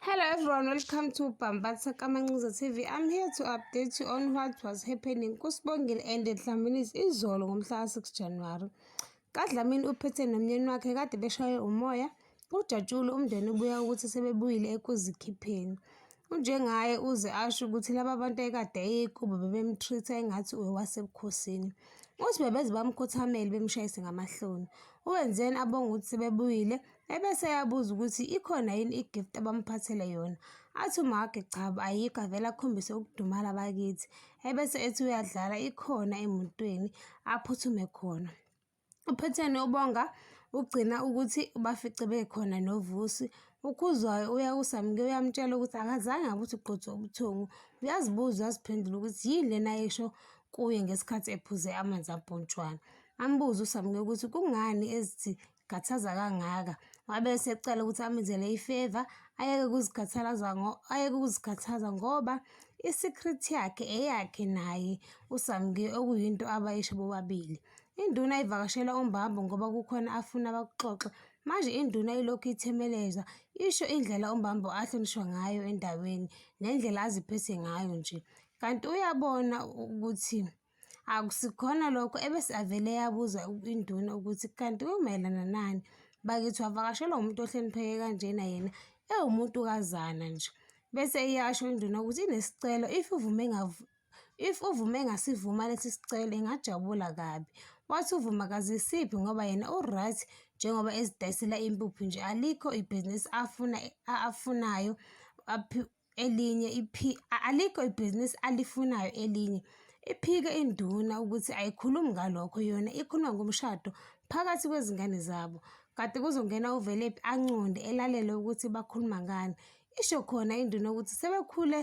Hello everyone, welcome to Bambatha Kamanxiza TV. I'm here to update you on what was happening kuSibongile and Dlamini's izolo ngomhla ka-6 January. KaDlamini uphethe nomyeni wakhe kade beshaywe umoya, ujatshule umndeni ubuya ukuthi sebebuyile ekuzikhipheni. Unjengaye uze asho ukuthi laba bantu ekade eyikubo bebemtreat-a engathi uwasebukhosini. Uthi bebeze bamkhothamele bemshayise ngamahloni. Uwenzeni abonga ukuthi sebebuyile Ebese eyabuza ukuthi ikhona yini i-gift abamphathele yona. Athi umawakhe chabo ayikho avele akhombise ukudumala bakithi. Ebese ethi uyadlala ikhona emotweni aphuthume khona. Uphethene ubonga ugcina ukuthi ubafice bekhona noVusi. UKhuzwayo uya kuSamke uyamtshela ukuthi akazange abuthi qotho ubuthongo. Uyazibuza uyaziphendula ukuthi yini lena ayisho kuye ngesikhathi ephuze amanzi ampontshwana. Ambuze uSamke ukuthi kungani ezithi khathaza kangaka. Wabe esecela ukuthi amenzele ifeva ayeke ukuzikhathalaza ayeke ukuzikhathaza ngoba i-secret yakhe eyakhe naye uSamke okuyinto abayisho bobabili. Induna ivakashela uMbambo ngoba kukhona afuna bakuxoxe. Manje induna ilokhu ithemeleza isho indlela uMbambo ahlonishwa ngayo endaweni nendlela aziphethe ngayo nje. Kanti uyabona ukuthi Akusikhona lokho ebese avele yabuza induna ukuthi kanti kumayelana nani. Bakithi wavakashelwa umuntu ohlonipheke kanjena yena ewumuntukazana nje. Bese iyasho induna ukuthi inesicelo if uvume if uvume engasivuma lesi sicelo ingajabula kabi. Wathi uvuma kazisiphi ngoba yena u-right njengoba ezidayisela impuphu nje alikho ibhizinisi afuna afunayo elinye alikho ibhizinisi alifunayo elinye. Iphike induna ukuthi ayikhulumi ngalokho yona ikhuluma ngomshado phakathi kwezingane zabo. Kade kuzongena uVelephi anconde elalele ukuthi bakhuluma ngani. Isho khona induna ukuthi sebekhule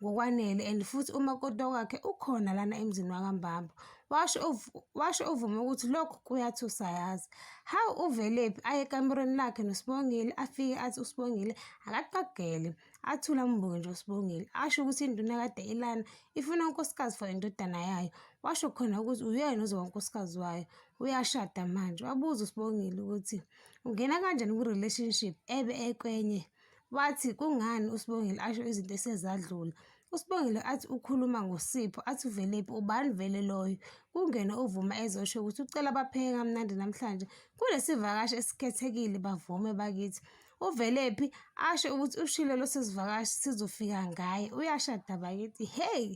ngokwanele and futhi umakoti wakhe ukhona lana emzini wakaMbambo. Washo washo uVuma ukuthi lokhu kuyathusa yazi. Hawu uVelephi aye ekamerweni lakhe noSibongile afike athi uSibongile akaqagele. Athule ambuke nje uSibongile, asho ukuthi induna kade ilana ifuna unkosikazi for indodana yayo. Washo khona ukuthi uyena ozoba unkosikazi wayo. Uyashada manje. Wabuza uSibongile ukuthi ungena kanjani kwi-relationship ebe ekwenye. Wathi kungani uSibongile asho izinto esezadlula. USibongile athi ukhuluma ngoSipho athi uvelephi ubani vele loyo. Kungene uVuma ezosho ukuthi ucela bapheke kamnandi namhlanje kunesivakashi esikhethekile bavume bakithi. Uvelephi asho ukuthi ushilo leso sivakashi sizofika ngaye uyashada bakithi hey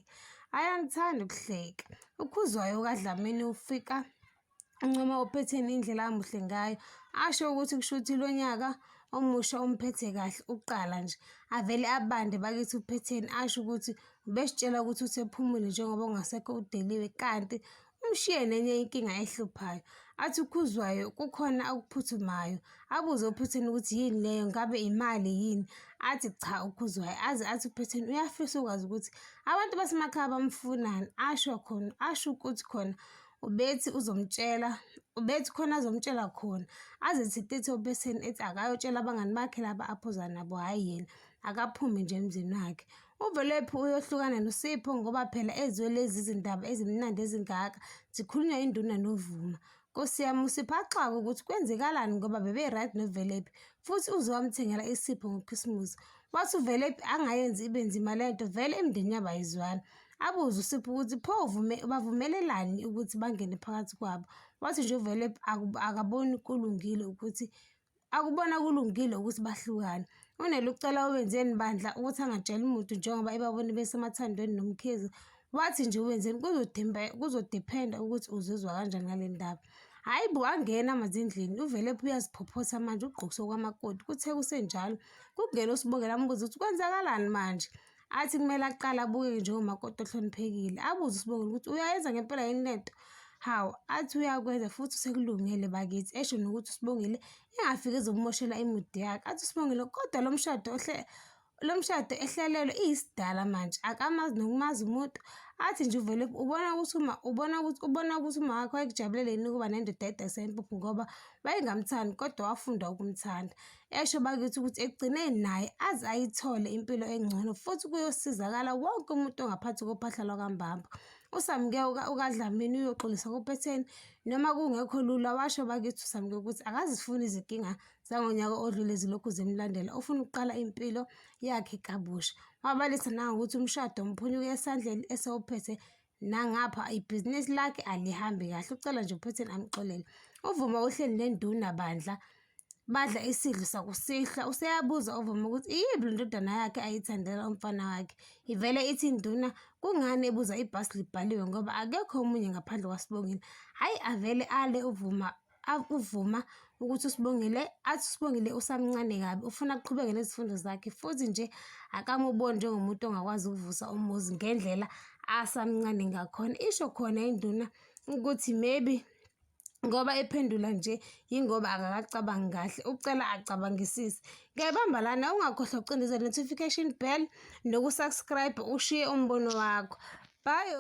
ayangithanda ukuhleka. UKhuzwayo kaDlamini ufika uncoma uphetheni indlela amuhle ngayo asho ukuthi kusho ukuthi lo nyaka omusha umphethe kahle uqala nje avele abande bakithi uphetheni asho ukuthi ubesitshela ukuthi usephumule njengoba ungasekho udeliwe kanti umshiye nenye inkinga ehluphayo athi ukhuzwayo kukhona okuphuthumayo abuze uphetheni ukuthi yini leyo ngabe imali yini athi cha ukhuzwayo aze athi uphetheni uyafisa ukwazi ukuthi abantu basemakhaya bamfunani asho khona asho ukuthi khona Ubethi uzomtshela, ubethi khona azomtshela khona. Azithintithe uBeseni ethi akayotshela abangani bakhe laba aphuza nabo, hhayi yena. Akaphume nje emzini wakhe. UVelephi uyohlukana noSipho ngoba phela ezwe lezi zindaba ezimnandi ezingaka zikhulunywa induna noVuma. Nkosi yami uSipho axake ukuthi kwenzekalani ngoba bebe-right noVelephi futhi uze wamthengela isipho ngoKhisimusi. Wathi uVelephi angayenzi ibe nzima le nto vele imindeni yabo ayizwani. Abuze uSipho ukuthi pho bavumelelani ukuthi bangene phakathi kwabo. Wathi nje uvele akaboni kulungile ukuthi akubona kulungile ukuthi bahlukane. UNeli ucela uWenzeni bandla ukuthi angatsheli muntu njengoba ebabone besemathandweni noMkhize. Wathi nje uWenzeni kuzodiphenda ukuthi uzizwa kanjani ngale ndaba. Hhayi bo angena amanzi endlini uVelephi uyaziphophotha manje ugqokise okwamakoti. Kuthe kusenjalo kungena uSibongile ambuze ukuthi kwenzakalani manje. Athi kumele aqale abukeke njengomakoti ohloniphekile. Abuze uSibongile ukuthi uyayenza ngempela yini lento? Hawu, athi uyakwenza futhi usekulungele bakithi. Esho nokuthi uSibongile engafiki ezokumoshela imudi yakhe. Athi uSibongile kodwa lo mshado lo mshado ehlelelwe iyisidala manje akamazi nokumazi umuntu. Athi nje uvele ubona ukuthi uma ubona ukuthi ubona ukuthi uma wakhe wayekujabulele yini ukuba nendoda edayisa impuphu ngoba wayengamthandi kodwa wafunda ukumthanda. Esho bakithi ukuthi ekugcineni naye aze ayithole impilo engcono futhi kuyosizakala wonke umuntu ongaphansi kophahla lwakaMbambo. USamke ukaDlamini uyoxolisa kuPhetheni noma kungekho lula washo bakithi uSamke ukuthi akazifuni izinkinga zangonyaka odlule zilokhu zimlandela ufuna ukuqala impilo yakhe kabusha. Wabalisa nangokuthi umshado umphunyuke esandleni esewuphethe nangapha ibhizinisi lakhe alihambi kahle ucela nje uPhetheni amxolele. UVuma uhleli nenduna bandla badla isidlo sakusihlwa useyabuza uVuma ukuthi iyiphi le ndodana yakhe ayithandela umfana wakhe. Ivele ithi induna kungani ebuza ibhasi libhaliwe ngoba akekho omunye ngaphandle kwaSibongile. Hhayi avele ale uVuma uvuma ukuthi uSibongile athi uSibongile usamncane kabi ufuna aqhubeke nezifundo zakhe futhi nje akamuboni njengomuntu ongakwazi ukuvusa umuzi ngendlela asamncane ngakhona. Isho khona induna ukuthi maybe ngoba ephendula nje yingoba akakacabangi kahle ucela acabangisise. Ngiyayibamba lana ungakhohlwa ukucindezela notification bell nokusubscribe ushiye umbono wakho. Bye.